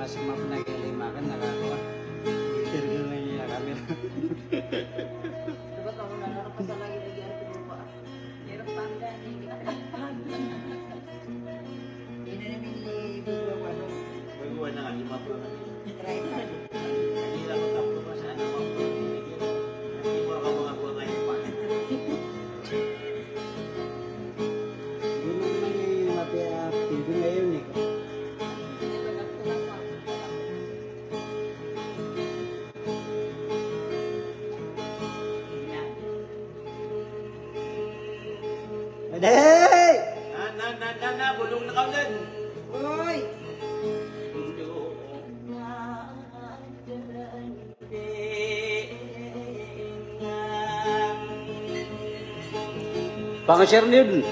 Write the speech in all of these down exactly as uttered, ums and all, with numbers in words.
Sa mga panagalimakan, nakakuha. Tirgil na niya kami. Aday! Na, na, na, na, na, bolong na kaw dyan. Oy! Pangashare niyo dun.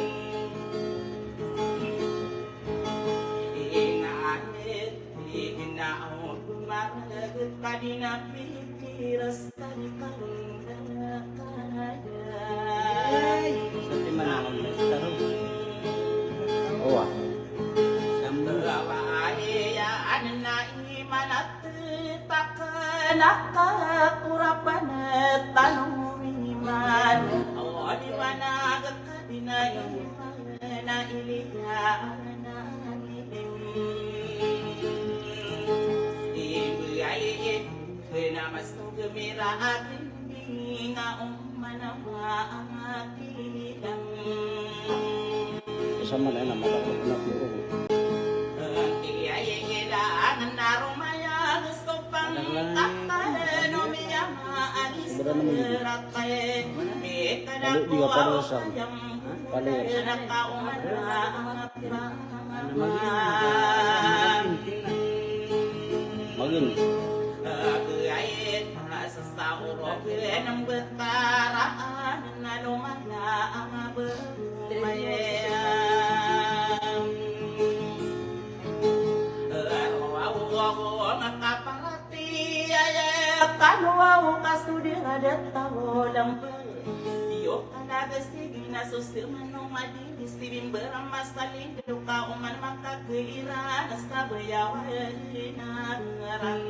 Sama na yan, mata ko na po. Sobra naman yun. Pali, di ka pa doon sa pali. Magin. Iyo, kana da sigi na so sima no madi. Sibin bera masalin doka oman maka keiran sa bayawan na ran.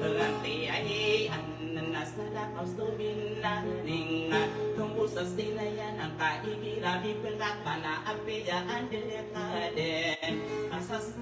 Ranti ai an na sada kausto bin na ninga tumbu sa sinayan ang kaibira di pengkatana apiya andele kaden asas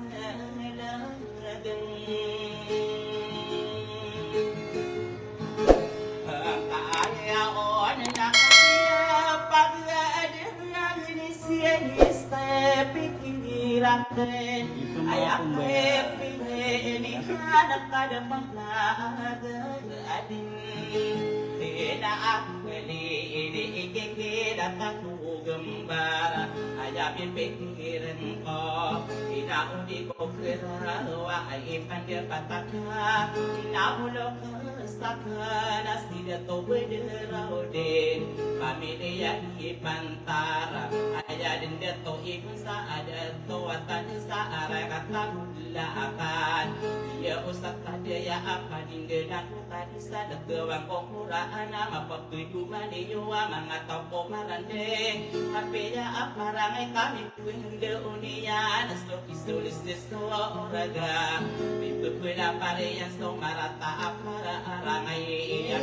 Gembara aya pipikiren ko, ina o di ko kerawa ay ipandepat ka, ina o lo ka sakana sida to bedera o din pamilya ipantara, aya den dato ipan sa adato watan sa aray katabulaakan, iya o sakadaya a paninggen ako. Kadi sa dagawang ko Qur'an a mapapedoman iyo a manga taw ko maranding. Apiya a parangay kami ko enda oniyan a so kisolis so oraga. Pipepelapar iyan so marata a pararangay iyan.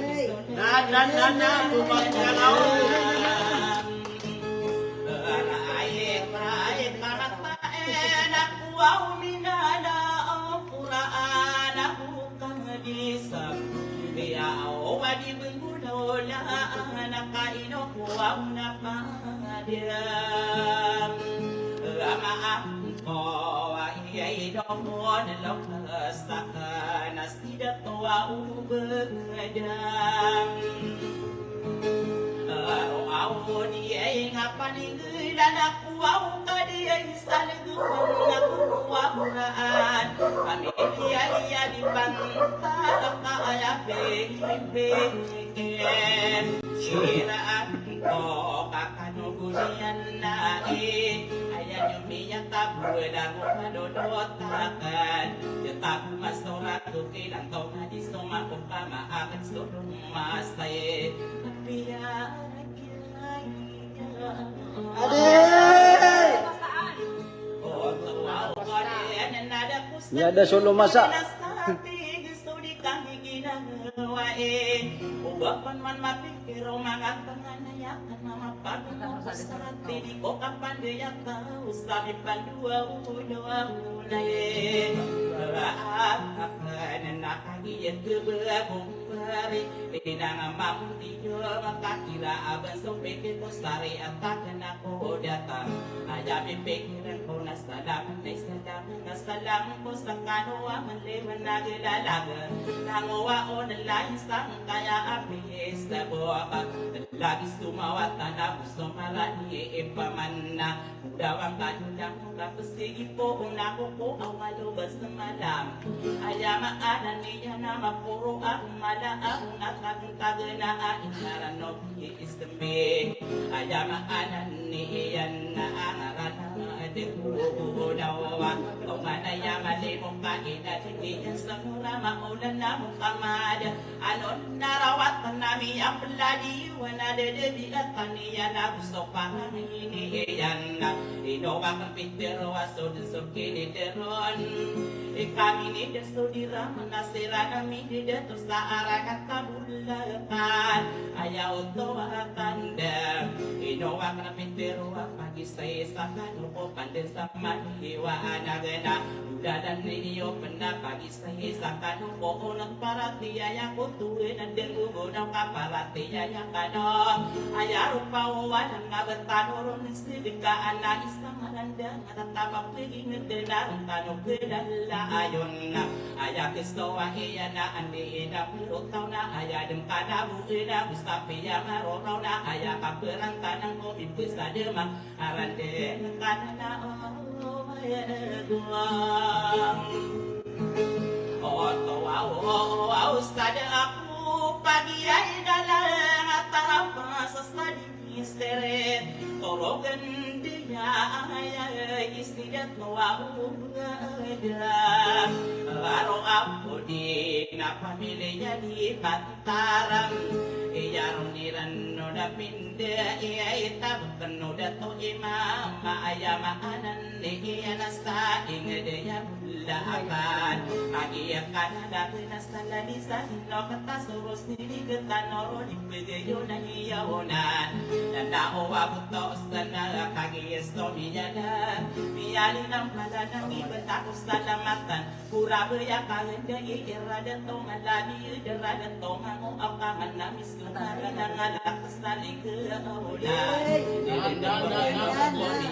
Na, na, na, na, bumak na law. Aray, aray, kamataen ako a uminana o Qur'an ako. Kamadi sa biya o wadi benggulo la na kaino ko aw na padam. Ama ako wa iya ido mo na lo ka sakana sida to aw bedam. Aro aw di ay nga paninggilan ako aw kadi ay Salagawang ako a Qur'an, pamilya iya di pantara ka aya pipikir. Siraan ko kakano guniyan na i, aya niyo miyatabolan o kanonotakan. Yatago masora ko kilantaw na di so mako kama akan so lumasay. Apiya Adi! Miyada so lomasa. Salam, salam, salam ko skano a melewen a gelalag. Langowa o nelain sangkaya a pis sa boka. Lagi sumawatan a bo so marani i pamanna. Dawang kano damo ka pesigi po o nako ko awalo ba semalam. Aya maana niyan a maporo a mala a natagtagena a ingaran o Ismik. Aya maana niyan na angaran a dekubo dawa. Tongan aya malimo ka ina tiniyan sa mura maulan na mukamad. Ano narawatan ami a peladi wana dedebi ataniyan a bo so pangangini iyan. Ino ba kempitero a so deso kini deron. Ikami ni deso di raman a siran ami di deto sa arakat a bulakan. Aya oto a tanda. Ino ba kempitero a pagisay sa kano ko pande sa mani wa anagena. Uladan niyo penda pagis Sa isa kano ko onot paratiyaya ko tuwi na denggogonaw ka paratiyaya kano. Aya ropa o wanan nga betano ron sedeka ana isa maranda nga tatapa peginged na ron kano kedala ayon na. Aya kesowa iya na andi ina pirotaw na aya dengkana bu ina gusapiya maroraw na aya kaperantanan ko mimpesadema. Arande kanana o mayaguang. Oto aw, aw, aw, sada ako pagiyay dalang a tarapa sa sadi sere. Torogen diya aya isidat ko aw bada. Baro ako di na pamilya di pat Taram, iya ron iran no da pinda, iya itabek no da to imam, aya maanan ni iya na sa inged iya bula akan. Agi iya kana da bena sa lani sa hino kata soros ni di keta noro di pegayo na iya onan. Dan da owa buto sana kagi iya so miyada, miyali nang pala nang ibet ako salamatan. Kurabe ya kalende i irade tonga ladi irade tonga mo akaman na misumara na ngala kesali ke aula. Nilende ko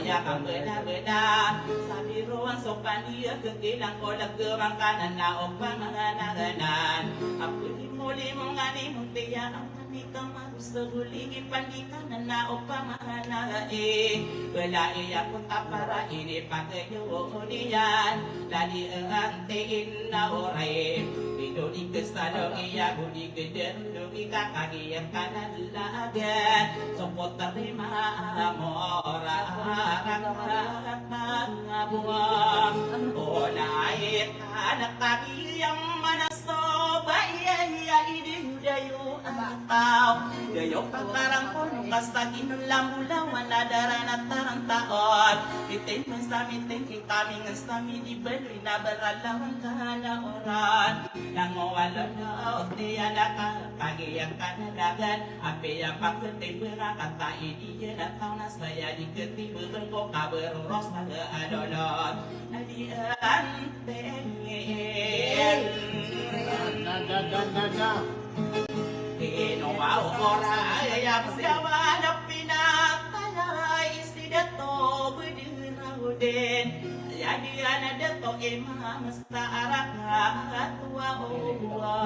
ya kambeda beda. Sabi roang sopan iya kekilang ko lege mangkanan na opang ngana nganan. Apo di mo limo ngani mo tiya. Ni kamago sa goli i pandikanan na opama na e. Bala iya ko tapara ini pagayo niyan. Ladi antiin na oray. Ido di kesalong iya goli gedem dogi kakagi kanan lagan. Soko terima amora. Ona ita na kagi yang mana so ba iya iya idi dayo. Taw, dayo pakarangkon, kasta ginon lambulawan a daran a tarantaon. Itay man sa mitay, kita mi ngan sa mi di baloy na baralawan ka na oran. Nangowalo na ot niyan a ka-, kagiya ka na dagan. Apiya paketibeng a kata i diyan a taw na saya di ketibeng ko kaberoros a adolot. Na di antengin. Nada, nada, nada. Ino ba o kora aya budawan a pinataya isi dato bediraw den. Aya di ana dato imam sa arakat wa uwa.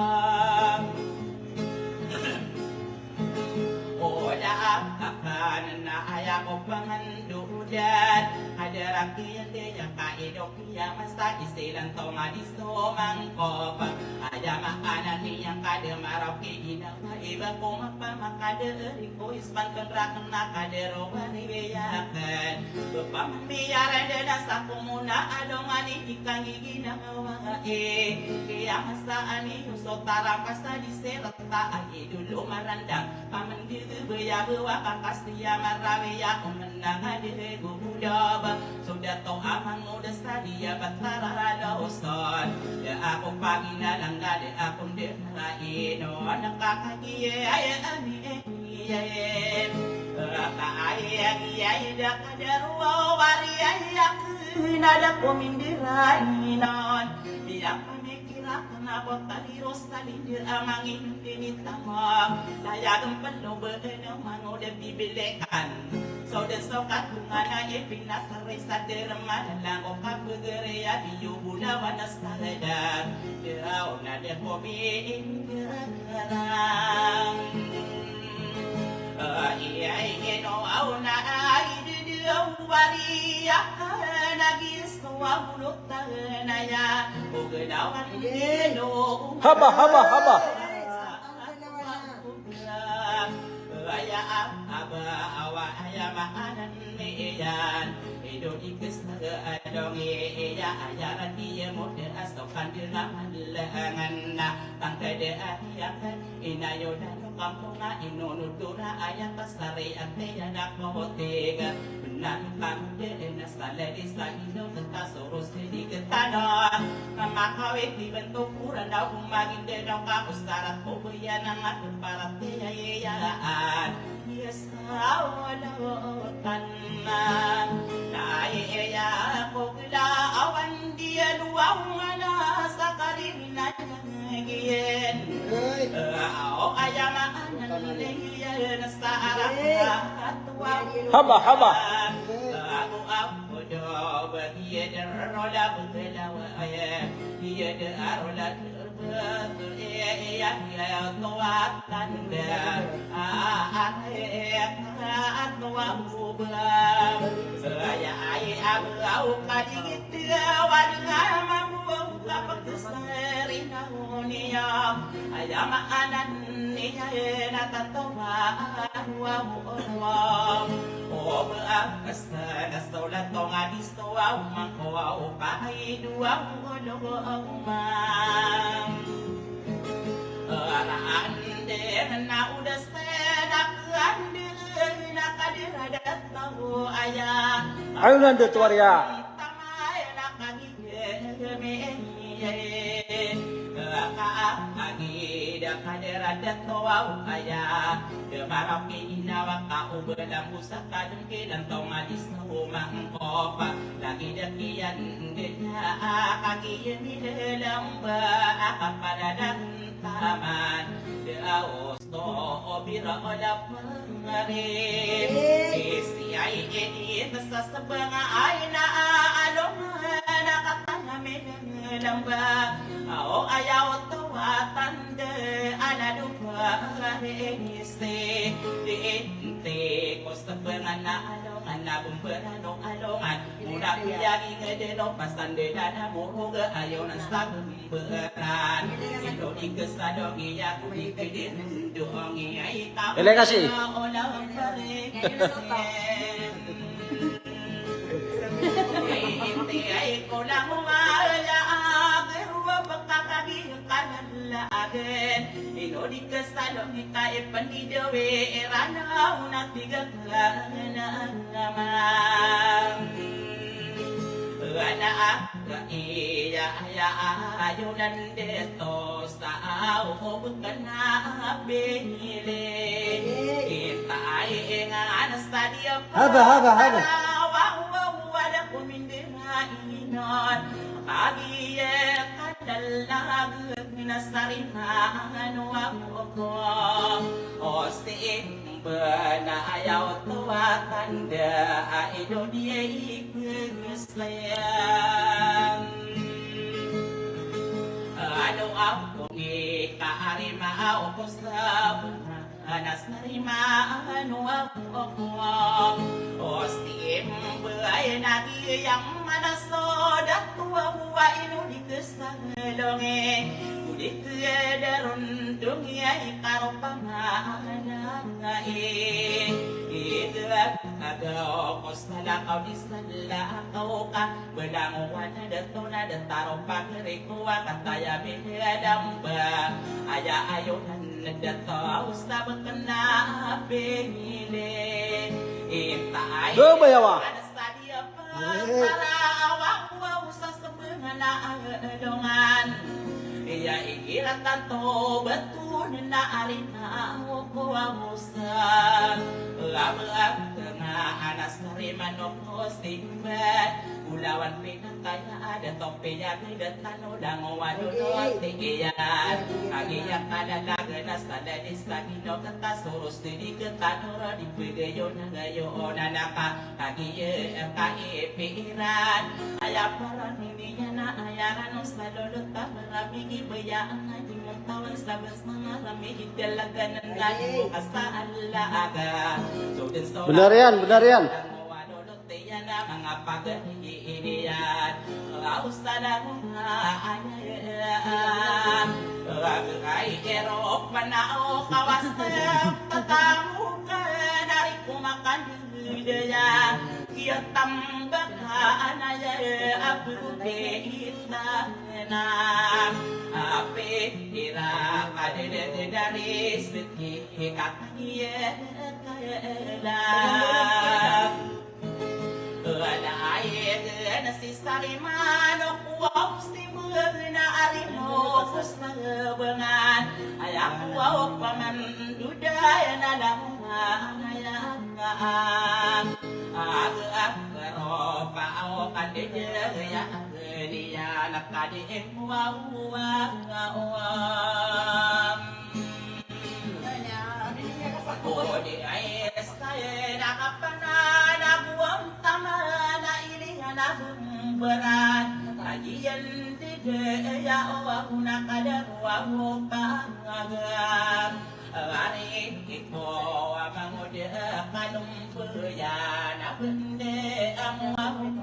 Oda akakan na aya ko pangandodan. Ada rakiyan de ya kaidok. Iya masa isilan to madi so mangkop. Aya maana niyan ka da marok i ginawa iba ko mapa makada eri ko ispan ken raken na kada rowar iyaken. Bepamemiyar da na sa ko mona a dongan i di kangiginawa i. Iya masa ani so tarangkas a di seret ta a i dolo marandang. Pamendil baya bewa kakas Iya marawi ako menang a di gugulab. So dato a mangoda sa di a bataraloson. Da ako paginalang na da ako ndera ino. Nakakagiya aya ami iya. Ka aya giya da ka da ruwa wari aya kena da ko mindera inon. Iya kami Kira kena bo tali ro sa linde a mangindini tama. Layag mpelo ba eno mangoda bibilekan. So da so katungan a ipinakari sa derma. Lango kapegere a biyo bulawan a sa ledar. Deraw na de ko biingerang. Iya ino aw na ay di di aw bari a nagis. Haba, haba, haba. Inayodan o kampong a inonotora aya kasari a tiyanak o tiga. Benar kami dena sa ledi sa ino keta soros di ketano. Mamakawit di bentuk kuran daw magindeno kakusarat ko bayanan a keparatiyayaan. Yes. Awalotan na iya ko kila awan diya luwa mana sa karina giyen. Aw aya maanan diya na sa arahat wa. Haba, haba. Ako ako do ba iya da rola ba kila wa aya iya da rola. Aya maana niyan na tatawa. Wow, wow. O ba a kasana sa ulat o ngadis. Wa mangkowa o kaid wa mangkowa o ma. Araan de na udas na kande na kadira dataw aya. Ayo nande tuwariya. Tamay na kagigeme. Ka agida kadira dataw aya. Demarap inawa ka ubelam busa kadem. Kilantaw nga di sa uma ngkopa lagid a kiyan di na a kagiyami lamba a kapadadan taman. Di a osto o bira o lapangari. Isi ay ini masasabang ay na a alongan a katangami lamba. Aw aya oto a tanda a nadupa isi di inti ko Sabangan a alongan a bemberan o alongan. Muna ko iyari ngeden o pasan de dana morog a ayonan sa bemberan. Ino di kesadong iya ko di kedendong iya ita. Ele kasi. Ola pare. Inti ay ko lang wala a beruwa pagkakagi. Kalagen ino di kesalong ita ipen di dewe irana una tiga kelana. Wana aka iya aya ayo dan deto sa awo bukana bele. Ita ay nga anas tadi apa. Haba, haba, haba. Wa, wa, wa, da kumindena inon. Kagiye kadalagen. Nasarimaan o ako o simbana ayaw to a tanda a ino di ay ikesayang. Ano ako ni kaarima o ko sa Anas narimaan o ako o simbay na giyang manas o dato a buwa ino di kesangelongi. Odi kiyadaron dongi ay karopangan a ngai. Ito Aya, aya, ayo nan dato sa bkna pili. Inta ay. Go, bayawa. Para awa, awa, sa sbng na alongan. Iya igira tanto btn na ari na ako aw sa. Aba, aba, nga anas riman o ko simba. Ulawan pina Kaya ada topiya di datan o langowan o dotiyan. Kagiya kadalagan a sa ladis ka gino kata soros di kata nora di pagayo na gayo o nanaka. Kagiya ka ipiran. Aya paran ini niya na aya ran o sa lolo ta marami di baya ang adi mo tawan sa bas mga rami di dalagan ang adi mo ka sa alaga. So, den sa Benar yan, benar yan. Langowan o Tiyan a manga pagari iniyan, laos na manga aya. Ragay ero panao kawas, tatamu ka nari kumakan daya. Iya tambak anaya abudi itana. Api ira kadede dari seki kakaya kala. Wala ay gana si Sariman o kuwaw si Mena Arimo ko sa bengan. Aya kuwaw pamanduday na langowan aya kaan. Aga aga ropa o kandidaya geliya na kadi kuwaw. Odi ay eskay na kapanan a buwang taman a ilihan a bemberan. Kagiyan di daya o ako na kadaro ako pangagam. Ari iko a mangodi a kalumbuyan a bende a muwawin.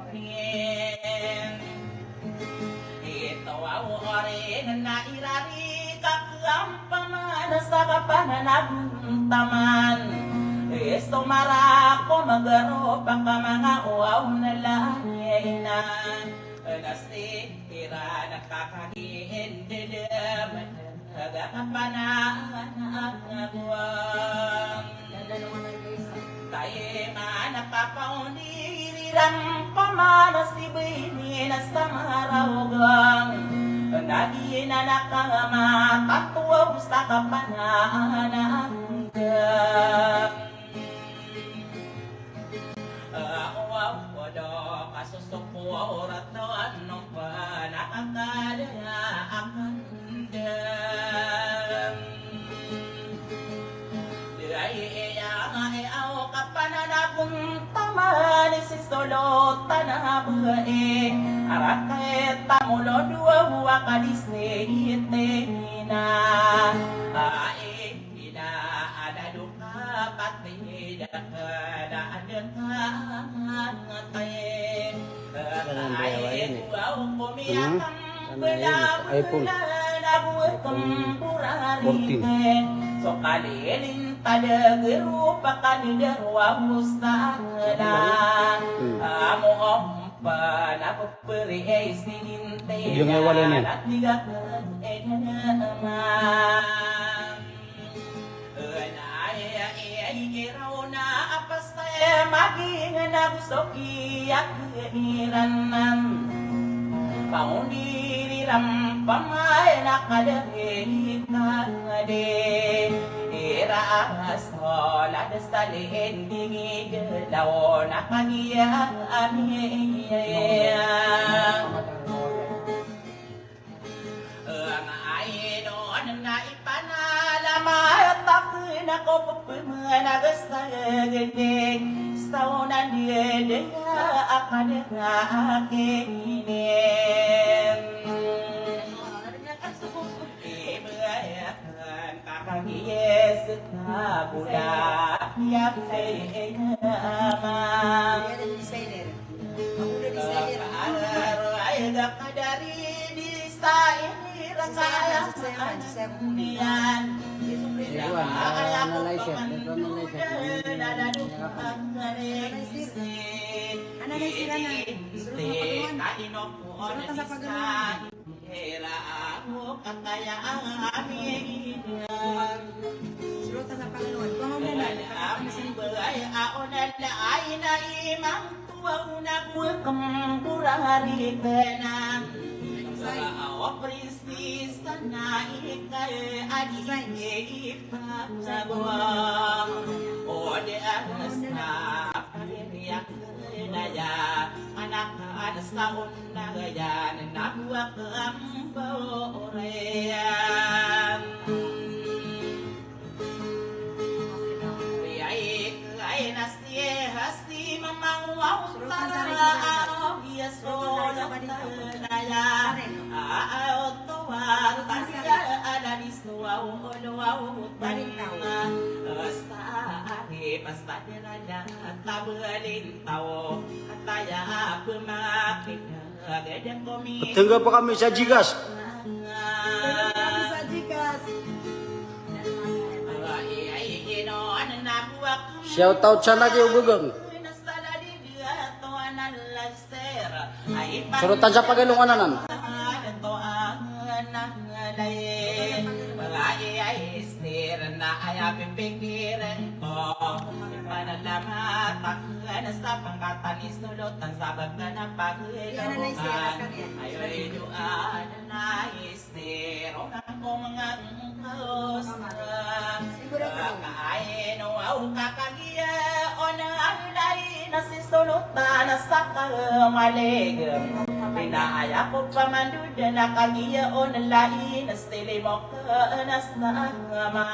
Ito aw orin na irari ka kiyam paman sa kapanan a buntaman. Isto marako magaro paka manga oaw na lainan. Nasti iran a kakagiin didem. Aga kapanan a buwang. Tayi man a kapaw ni riran paman a si bini na sa maraw gang. Nagi na nakama tatuwa sa kapanan a gang. Awa kodo kasusok ko ratan no panakakada akan dem. Dai iya aw kapanan a buntaman si solotan a bee. Arakay tamulo dua buwa kadisi itina. Ai Ina ana doka pati da kena ada tangan taye. Ay, kuaw ko miyakam bela bela na buwe kembura rite. So kalilin tada geru pakan da ruwa musala. Amo om pana peperi ay sininte. Ujung awal ini. Tiga kena emang. Ena aya aya iraw na a pasa aya maging na goso ki a kiranan. Pangondiri ran pamay na kada ri kade. Ira a sola da salin di ngigelaw na kagiya a miya. Ang ainon na ipanalamat aken ako pepemenag sa gende. Sa onan di daya akan nga akinin. Ibayakan ka kagiyes ka bola. Iya, iya, ama. Ako na designer. Ay, dakadari di sa ini. Sisaya man, sisaya man, sisaya man. Ito, ah, analyzer. Ito, analyzer. Analyzer, ana. Surat na pagluan. Surat na pagluan. Surat na pagluan. Pangawlan. Surat na pagluan. Tuwa o nagwekembura hari kena. Awa prinsisa na ika adi ipatagwa. O de anas na pagiriyak na ya anak anas sa on na ya na buwak ang borean. Tengga pa kami sa Gcash. Tengga pa kami sa Gcash. Shout out sa Nagi o Gagang. Sorotan sa pagalongan anan. Sir, o manga ngkos. Kakaino aw kakagiya on a lay na si solotan a sa kamalig. Pinaaya ko pamandod na kagiya on a lay na si limok na sa kama.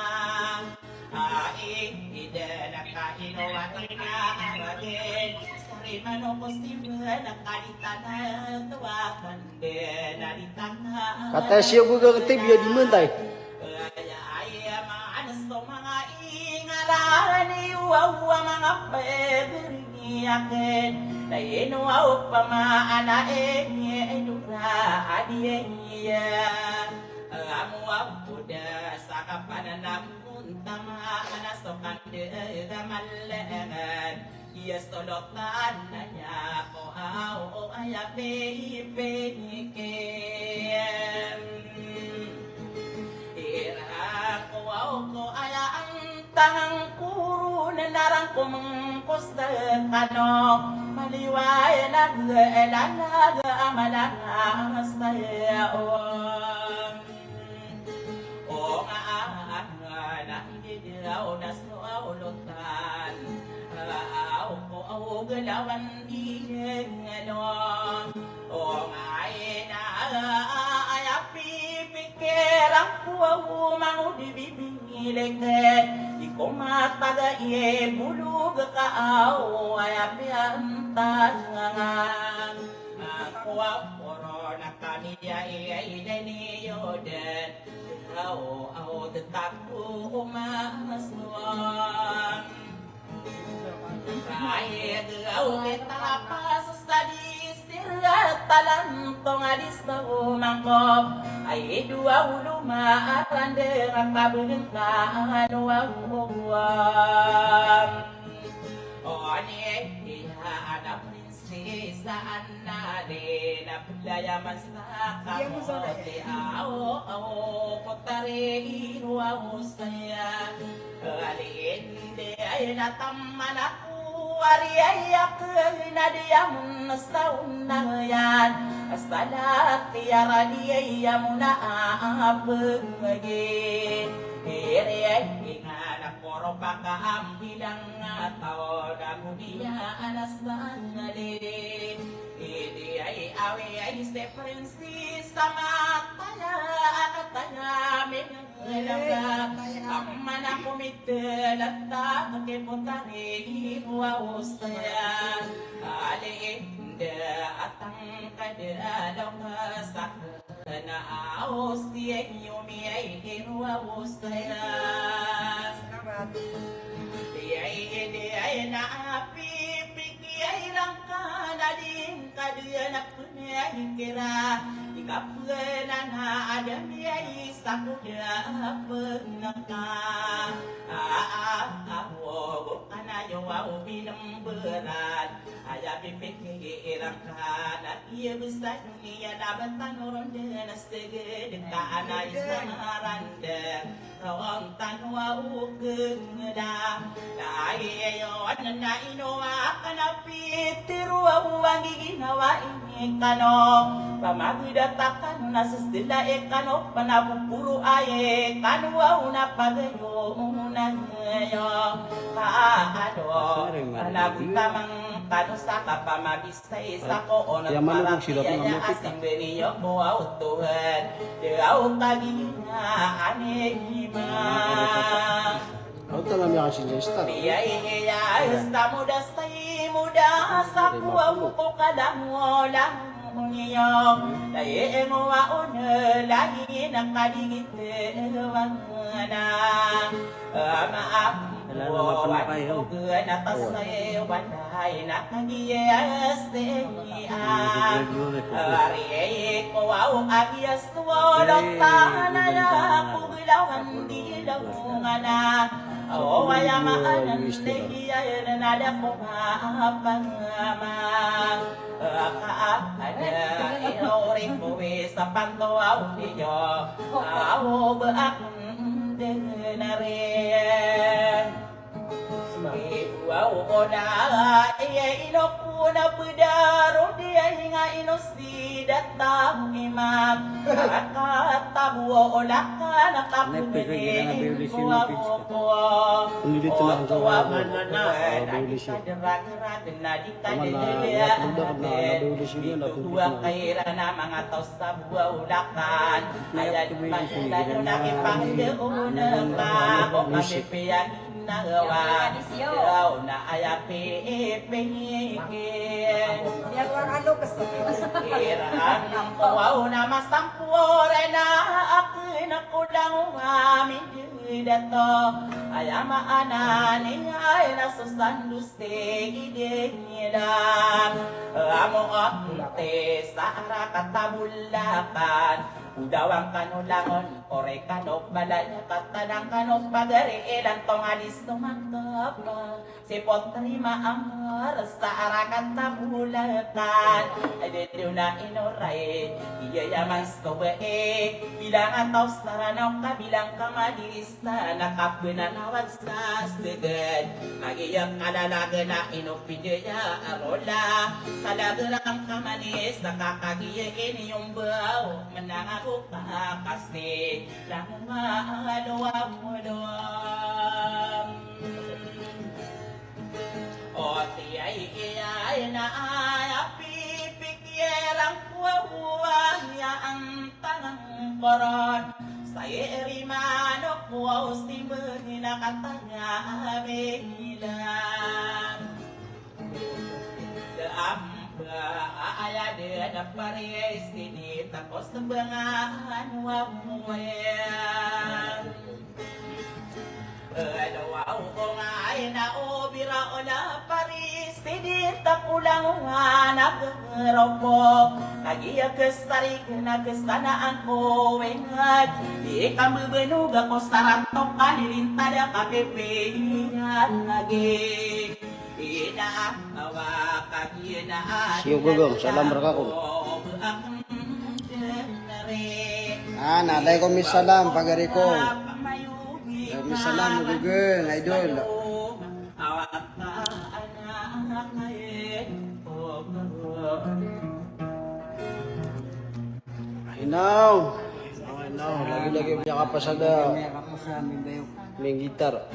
Ai, ida na kaino a ina a ragin. Sari mano ko siba na kadita na tuwakan. Kataya siya ko gagawin tayo, biya di man tayo. Iya solotan aya ko aw o aya pipiniken. Iran ko aw ko aya antang koro na narang ko mengkos kano maliway na gelalag a malanga saya o. O nga a nga na Aw na so aw lotan, aw ko aw gelawan di ngalo. O nga ina aya pipikiran ko aw mangodi bibingilek. Di ko mataga iye bulog ka aw aya piyantangan. Ako aw korona kami ya iya ina ni yoden. Aw, aw, tetap ko umaswam. Ay, aw, mitapas sa di sira talantong a di sa umangkop. Ay, duwa ulo maarande nga kabegeng ka ano aw. O, ani, iya, anak Sisaan na di na playa masaka mo ti aw, aw, ko tari iro aw saya. Alin di ay na taman ako, ari ay ako na di amon sa unayan. Salat ya ra di ay amon na apegi. Iri ay ingan ako ro pakaambilang nga taw na guniya anas na ngali. Idi ay awi ay si Princess a mataya a kataya mingelangga. Amana ko mitelata ke potari buwa usaya. Ali inda atang kada lokasa. Na aw siya iyo miyay iro aw saya. Diyay, diyay na api, piki ay rangka na di ngka diya na pemiyay kira. Di Kapena na adam ya isa ko da peneka. Aa, aa, awo, bukana yo awo bilemberan. Aya pipikira ka na iya besa dunia na betano ronda na segede ka ana isa randa. Kawan tano a ukeng da. Na ayo na ino akan a pitiro a uwang giginawa ini kano. Pamagedatakan na sesela e kano, panabukuro aye kano a una pagayo una yo. Kaado, panabutamang kano sa kapamabis Sa isa ko onot ya, mano para ko sila piyaya pangamatik. Asing beniyo ko aw Tuhan. Daw kagiya anima. Aw, tala mi asin sa istar. Piyaya ista muda sa imuda sa kuwa ko kadamu lang niyo. Dai mo wa on lai na kadigit wangana. Maap. Wala na mapenapay, oh. Denare. Iwaw ona, iya ino ko na pedaro di ay nga ino si datang imam. Katabuo olakan a kapemene ko ako. Oto a manana, na di ka derag-derag, na di ka dede. Ito dua kaira na mga tao sa buwa olakan. Aya di pa sila na kipangde ona ka ko kapipiyan. Nagawa, daw na aya pipikir. Irang ko aw na masampuren a aken a kulang a midadato. Aya maana niyan na so sandos i dinilang. Amo a kunti sa arakat a bolakan. Odawang kano langon, ore kano balaya, katanan kano pagari, ilan tong alis tong mangkapa. Sipot rima amar sa arakat a bolakan. Ay, di, di na inoray. Iya yaman stobe, eh. Bilang ataw sarana o kabilang ka madilis. Sana kapenanawag sa seged. Kagiya kalalagen a ino pidaya a rola. Sa lagerang kamanis, sa kakagiya ini yombaw. Menang ako kakasi. Lango nga alowa modom. O tiyay iyay na aya pipikiran ko a buwaya ang tangang koron. Sa iri manok ko a ostimben na kataya bilang. Sa ampa a aya den a paris ini takos bangan wa muwaya. Alowa o nga ay na o bira o na paris, tidi ta kulang o nga na beropo. Kagiya kesarig na kesana angko wengat. Di kambebeno ga ko sarato kalilintada kapepeyat lagi. Ina awa kagiya na. Siyo gogong, salam rakakon. Ah, na, alaikum salam, pagari ko. Alaikum salam, Gugong, idol. Inaw. Inaw, inaw. Lagi-lagi miyakapasada. Main gitar.